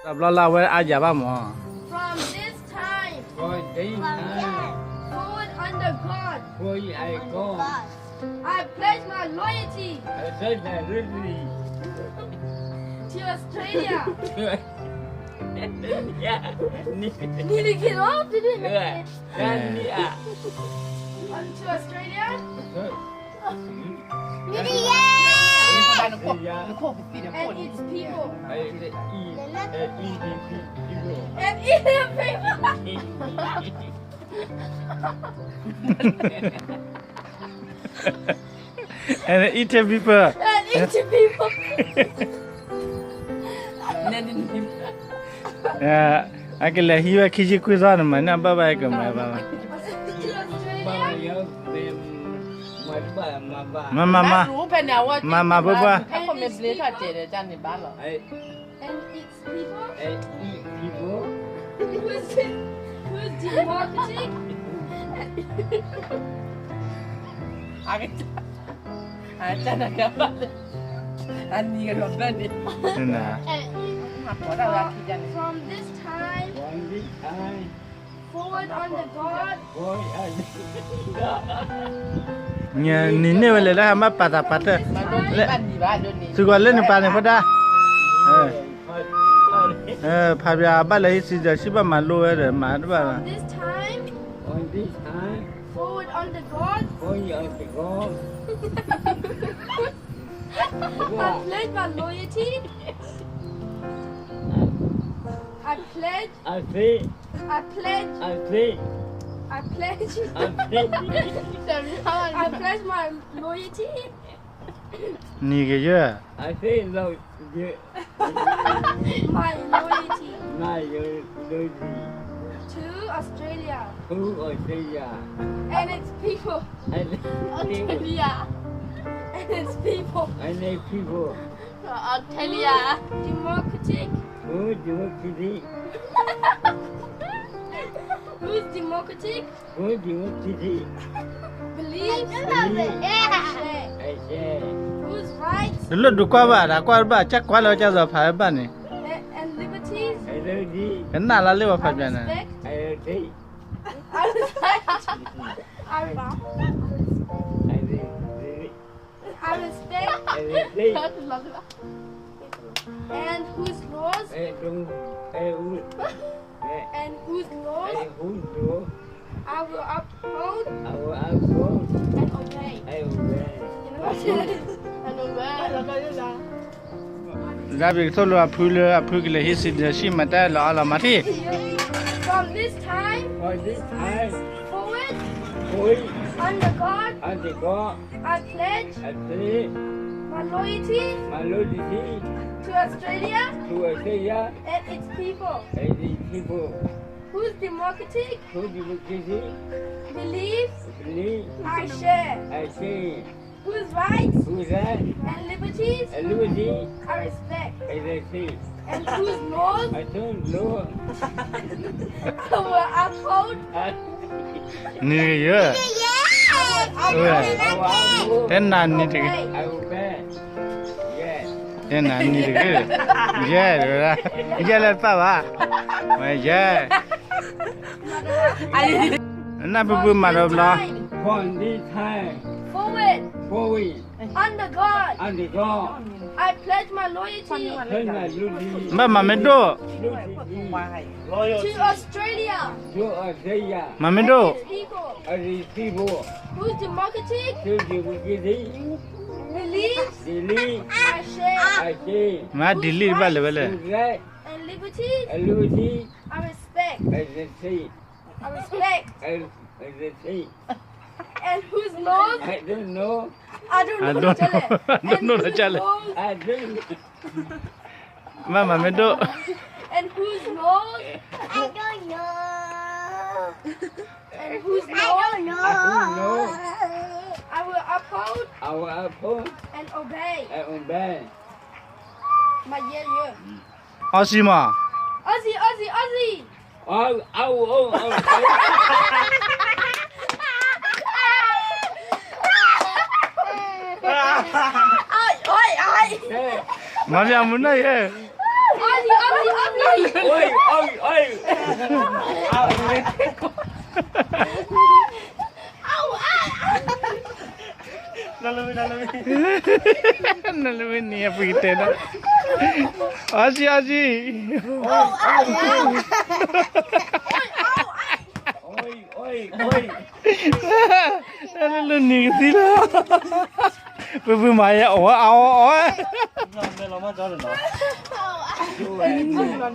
တဘျီလၢအဝဲအါယၤဘၣ်မး From this time, from this time, forward under God, forward under God, I pledge my loyalty, I pledge my loyalty to Australia. နံၤလံက့ၤလီၤ to Australia and its people. And its people. And its people. And its people. အကလဲၤဟံးဝဲခံဆံခွံသီန့ၣ် မၤန့ၢ်ဘၣ်ဘၣ်ကမၤဘၣ် မၤမၤမၤ မၤမၤပှၤပှၤ And its people. And its people. Who's, who's democratic? အနံၤကလီၤဘၣ်န့ၣ် And from this time, from this time, forward under God, နံၤန့ၢ်ဝဲလဲၤလၢဟးမ့ၢ်ပာ်သးပာ်တၢၢ် သုဂီၤလၢနပာ်န့ၣ်ဖိဒါ ဖးပၠးဘၣ်လၢဟံးစံးဒီးဆံးဘၣ်မၤလိဝဲဒီးမၤတဘၣ် From this time, from this time, forward under God, forward under God, I pledge my loyalty. I pledge. I pledge. I pledge. I pledge. I pledge. I pledge. I pledge my loyalty. နံၤကယဲၢ် I pledge my loyalty. My loyalty. My loyalty. To Australia. To Australia. And its people. And its people. Australia. And its people. And its people. Australia. Democratic. Who democratic? Who's democratic? Who democratic? Believe. Believe. I share. I share. Whose rights? တလိၣ်ဒုးကွၢ်ဘၣ် တၢ်ကွၢ်ဘၣ် ကကွၢ်လၢကစီၤဖးဘၣ်န့ၣ် And, and liberties. And liberties. ကနၣ်လၢလၢပှၤဖးပၠးန့ၣ် I respect. I respect. I respect. I respect. I respect. I respect. I respect. I respect. And whose laws? And whose, and whose, and whose laws? And whose laws? I will uphold. I will uphold. And obey. And obey. And obey. လၢပကသိၣ်လိအဖုလၢအဖုကလဲၤဟံးစံးဒီးဆံးမၤတၢ်လီၤအီလီၤမၤထံၣ် From this time. From this time. Forward. Forward. Under God. Under God. I pledge. I pledge. My loyalty. My loyalty. To Australia. To Australia. And its people. And its people. Whose democratic. Whose democratic. Beliefs. Beliefs. I share. I share. Whose rights. Whose rights. And liberties. And liberties. I respect. I respect. And whose laws. And whose laws. I will uphold. နံၤတဂ့ၤ I will uphold. တဲနၤနံၤတဂ့ၤ I obey. Yes. တဲနၤနံၤတဂ့ၤ ယဲ ယဲလၢတပၣ်ဘၣ် ယဲ နၢ်ပူၤပူၤမၤဒီးဘျီ From this time. Forward. Forward. Under God. Under God. I pledge my loyalty. Pledge my loyalty. ဘၣ်မၤမ့ၢ်ဒိၣ် To Australia. To Australia. မၤမ့ၢ်ဒိၣ် And its people. And its people. Whose democratic. Whose democratic. Beliefs. Beliefs. I share. I share. မၤ delete ဘၣ်လဲၤဝဲလဲၣ် Whose rights. And liberties. And liberties. I respect. I respect. I respect. I, I respect. And whose laws? I don't know. I don't know. I don't know. I don't know. I don't know. မၤမၤမ့ၢ်ဒိၣ် And whose laws? I don't know. And whose laws? I don't know. I will uphold. I will uphold. And obey. And obey. မၤယဲယဲ Aussie မး Aussie, Aussie, Aussie. Au, au, au, au. Ai, ai, ai. မၤမၤမနုၤယဲ Aussie, Aussie, Aussie. အိၣ် အိၣ် အိၣ် နလၢဝဲန့ၣ်အပူၤကတဲဒီး, အီၣ်ဆံး အီၣ်ဆံး, နလၢနံၤကသံလီၤ, ပပှၤမၤယဲအီၣ်ဝဲအီၣ်ဝဲ,